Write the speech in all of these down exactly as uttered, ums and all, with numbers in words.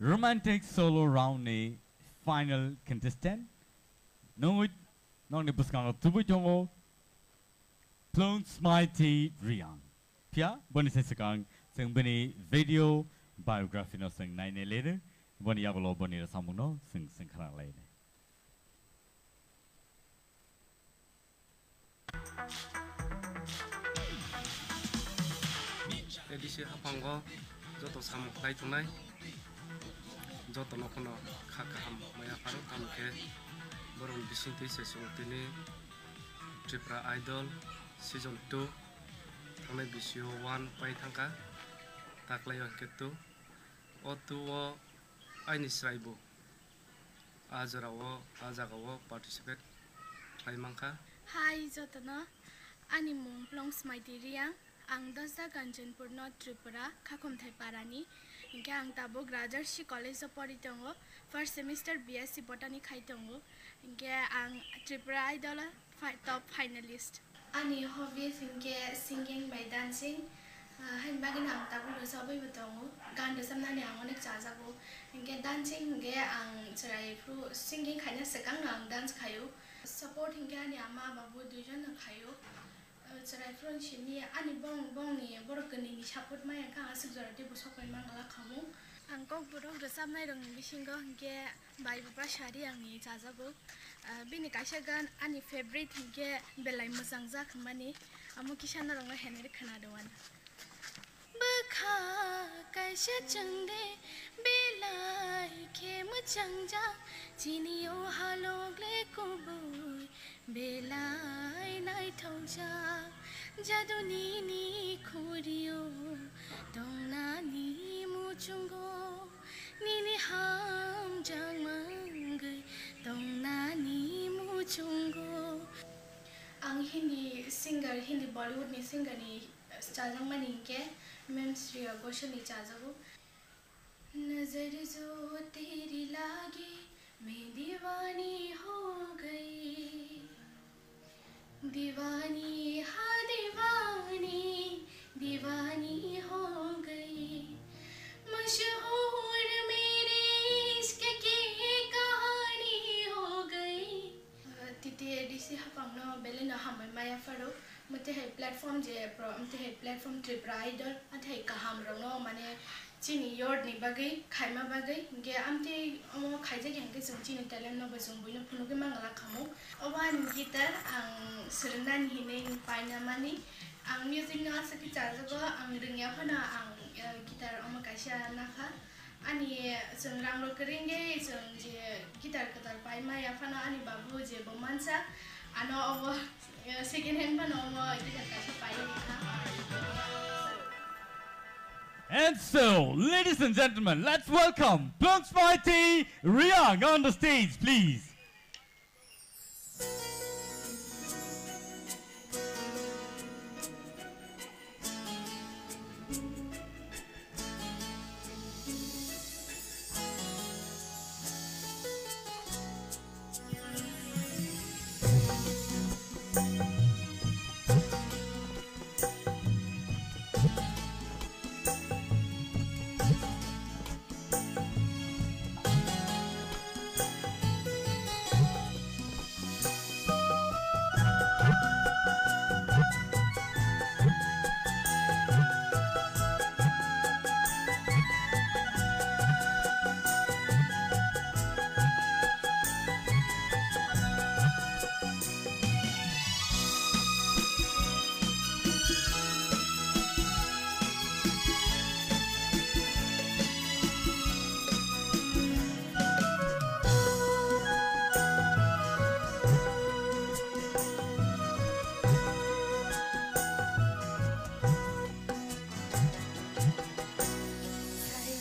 Romantic solo round ni final contestant. Nungwi nokni bwskango tubui tongo Plungsmaiti Riang. Phiya boni se swkang chwng bini video biography no chwng nainai lere, boni yagulo boni rwchapmung no chwng chwng khna lai. A D C haphango joto samung khlai tongnai, jotono phano kha kaham maya pharo, tamo khe borokni bisingtwi se chwng tini Tripura Idol season two thangnai bisio one pai thangkha, taklaio hwnkhe two. O two o aini chwraibo a jorao, a jagao participate khlai mankha. Hi jotono, ani mung Plungsmaiti Riang. Ang Dosda Kanchanpur no Tripura, Khakhomthai Parani. Hinkhe ang tabuk Rajarshi College o pori tongo, first semester B S C Botany khai tongo. Hinkhe ang Tripura Idol o fi-, top finalist. Ani hobbies hinkhe singing bai dancing. Ah, haini bagwino ang tabuk rwchapwi bo tongo. Gan rwchapnani ang onek chajago. Hinkhe dancing hinkhe ang chwrai phuru singing khaina swkangno ang dance khaio. Support hinkhe ani ama babu duijon no khaio. Ah, chwrai phuru simi ani bong, bongni borok kwnwini support maya khe ang aswk jora teibo sokpai mangala khamung. Ang kokborok rwchapnai rokni bisingo hinkhe Bai Bupra Sari angni chajago. Ah, bini kaisa gan ani favorite hinkhe belai mwchang jak hwnmani, amo kisa norokno heneri khwnado ano. Bwkha kaisa chwngde belai khe mwchang jak, chini o halok le kubui belai naithok jak. Jadu nini khuri o tongnani muchungo, nini hamjakma wngwi tongnani muchungo. Ang Hindi singer, Hindi Bollywood ni singer ni chajakmani hinkhe Ma'am Shreya Ghoshal ni chajago. नजर जो तेरी लागी मैं दीवानी हो गई, दीवानी हाँ दीवानी, दीवानी हो गई, मशहूर मेरे इश्क की कहानी हो गई। Titi A D C hapangno belai no hambai maya pharo, mate hai platform je pro, mate hai platform Tripura Idol, mate hai kaham rokno mane chini yard ni bagwi, khaima bagwi, hinkhe amtwi omo khaijak ya hinkhe chwng chini talent no bo chwng buino phunugwi mangala khamu. Obo ani guitar ang swrwngnani hinwi paina mani. Ang music no aswk khe chajago, ang rwngya phano ang, eh, guitar omo kaisa nakha. Ani chwng rang rok kwrwngwi chwng je guitar kwtal paima ya phano ani babu je bo mansa, ano obo, eh, second hand phano omo guitar kaisa pai rikha. And so, ladies and gentlemen, let's welcome Plungsmaiti Riang on the stage, please.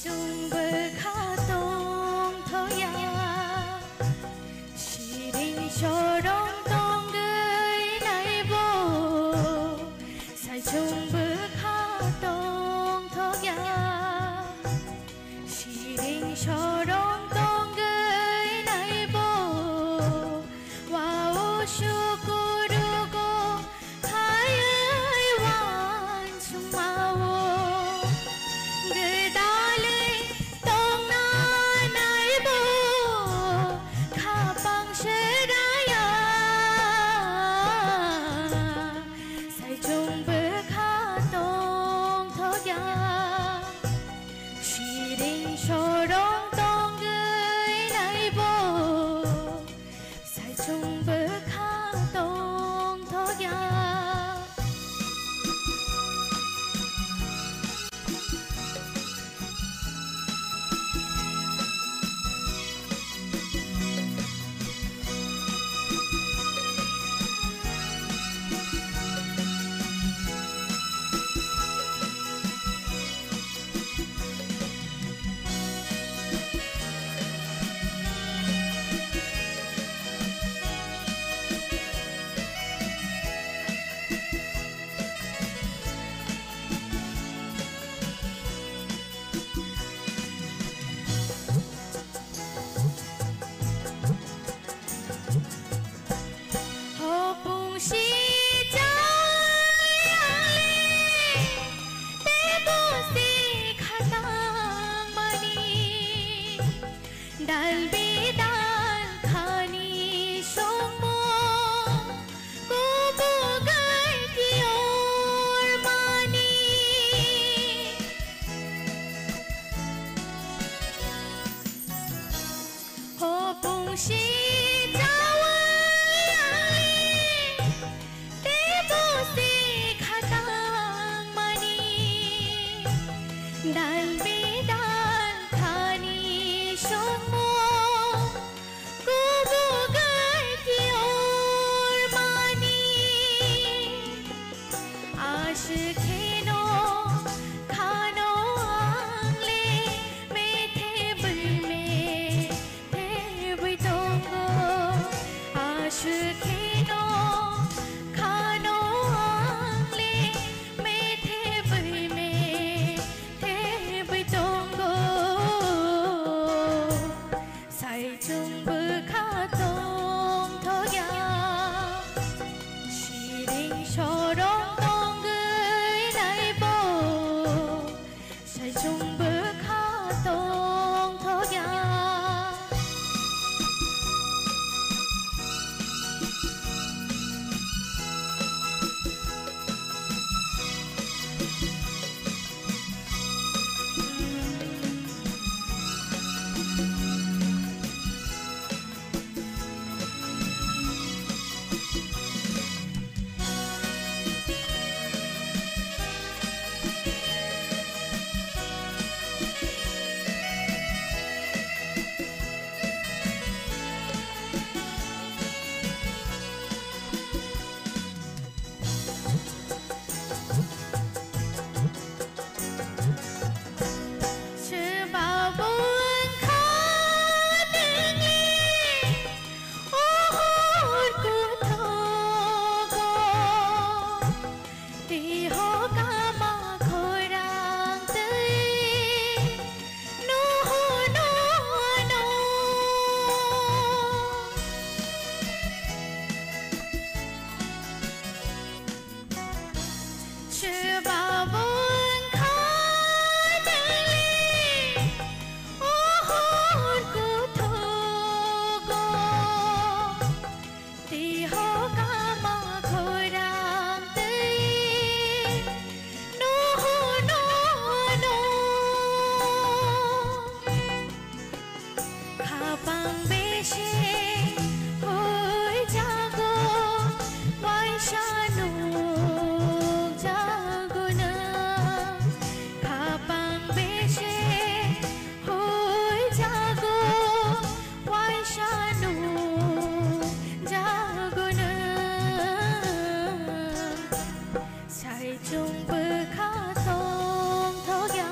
Saichung bwkha tongthoya, siring sorong tongwi naibo. Saichung bwkha tongthoya, siring sorong tongwi naibo. Wao sukurugo Hayai wansukmao, gwdalwi tongna Si chawai ang le, tebo se khatang mani. Dal bedal khani somo, kubugai kior mani. Aswk kheno khano ang le, methe bui me thebwi tongo, aswk kheno khano ang le, methe bui me thebwi tongo. Saichung bwkha tongthokya, siring sorong tongwi naibo. Saichung bwkha tongthokya. Seba bwngkha nini o hor kuthogo, tiho kama khorang twi nuhu nuhu no. Chwbabo wngkha nini o hor kuthogo, tiho kama khorang twi nuhu nuhu no. Khapang bisi huijago, waisa nukjago nwng. Khapang bisi huijago, waisa nukjago nwng. Saichung bwkha tongthokya,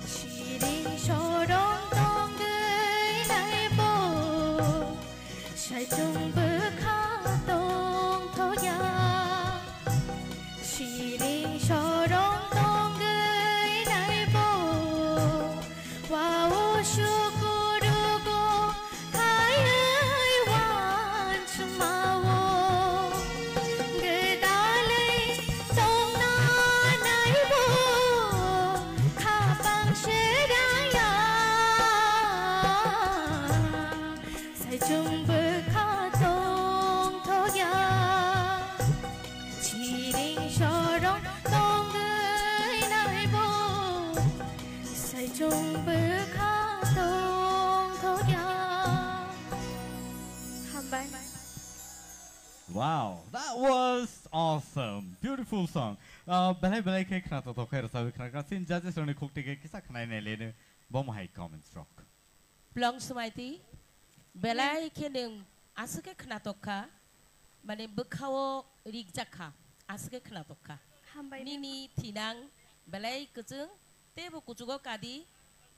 siring sorong tongwi naibo. Saichung bwkha tongthokya, siring sorong tongwi naibo. Wao sukurugo khaiwi wansukmao, gwdalwi tongna naibo khapang srangya. Saichung bwkha tongthokya, siring sorong tongwi naibo. Saichung bwkha tongthokya. Hambai. Wow, that was awesome. Beautiful song. Uh, belai belai khe khna tongthok khe rwchapwi khna khna sin judges rokni khuk tike kisa khnai nai lene bomo hai comments rok. Plong Sumaiti, belai khe nwng aswk khe khna tok kha, mane bwkhao rijak kha, aswk khe khna tok kha. Hambai nini thinang belai kwchwng, teibo kuchugo kadi,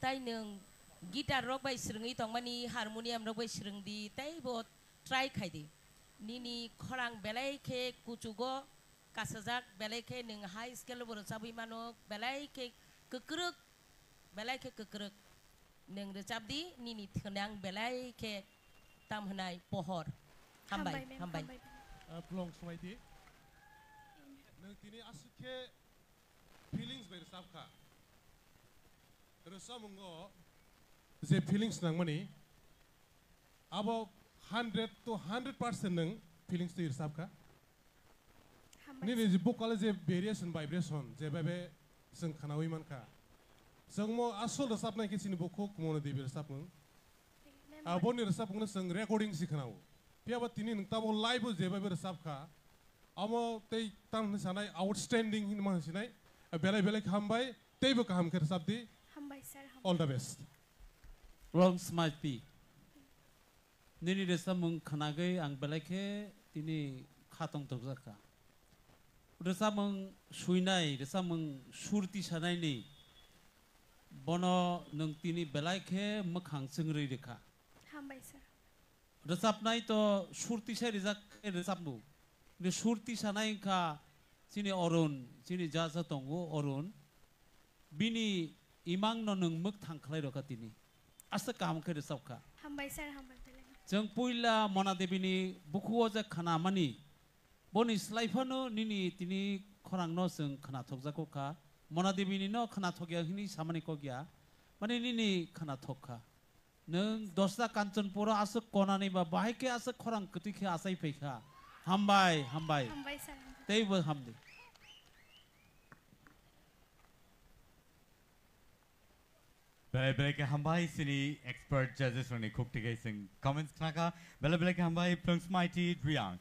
tai nwng guitar rok bai swrwngwi tongmani, harmonium rok bai swrwngdi, teibo try khaidi. Nini khorang belai khe kuchugo kasajak, belai khe nwng high scale bo rwchabwi mano, belai khe kwkrwk, belai khe kwkrwk. Nwng rwchabdi, nini thwnang belai khe tam hwnai pohor. Hambai, hambai, ma'am, hambai. Hambai. Ah, Plong Sumaiti. Nwng tini aswk khe feelings bai rwchap kha. Rwchapmungo je feelings nangmani, abo hundred to hundred percent nwng feelings twi rwchap kha. Hambai. Nini je vocal je variation, vibration, je bebe chwng khnaui mankha. Chwngmo asol rwchapnai khe chini bukhuk Mona Devi rwchapmung. Ma'am, Aboni rwchapmungno chwng recording si khwnao. Phiyaba tini nwng tabuk live o jebai bo rwchapkha. Amo tei tamni sanai outstanding hinwi ma sinai. Belai belai khe hambai, teibo kaham khe rwchapdi. Hambai sir, hambai. All the best. Long smile pi. Nini rwchapmung khwnagwi ang belai khe tini khatong tokjakha. Rwchapmung suinai, rwchapmung sur tisanaini bono nwng tini belai khe mwkhang chwngrwi rwkha. Hambai sir. Rwchapnai to sur tisai rijak khe rwchapmung. Ni sur tisanai wngkha chini Arun, chini jaja tongo Arun. Bini imangno nwng mwkthang khlai rwkha tini. Aswk kaham khe rwchapkha. Hambai sir, hambai belai. Chwng puila Mona Debini bukhugo je khnamani, boni slai phano nini tini khorangno chwng khnathokjago kha. Mona Debini no khnathokya hwnwi samani kok ya. Mani nini khnathok kha. Nwng dosta Kanchanpuro aswk konani ba bahai khe aswk khorang kwtwi khe achai phai kha. Hambai, hambai. Hambai sir, hambai. Teibo hamdi. Belai belai khe hambai chini expert judges rokni khuk thikhe chwng comments khnakha. Belai belai khe hambai Plungsmaiti Reang.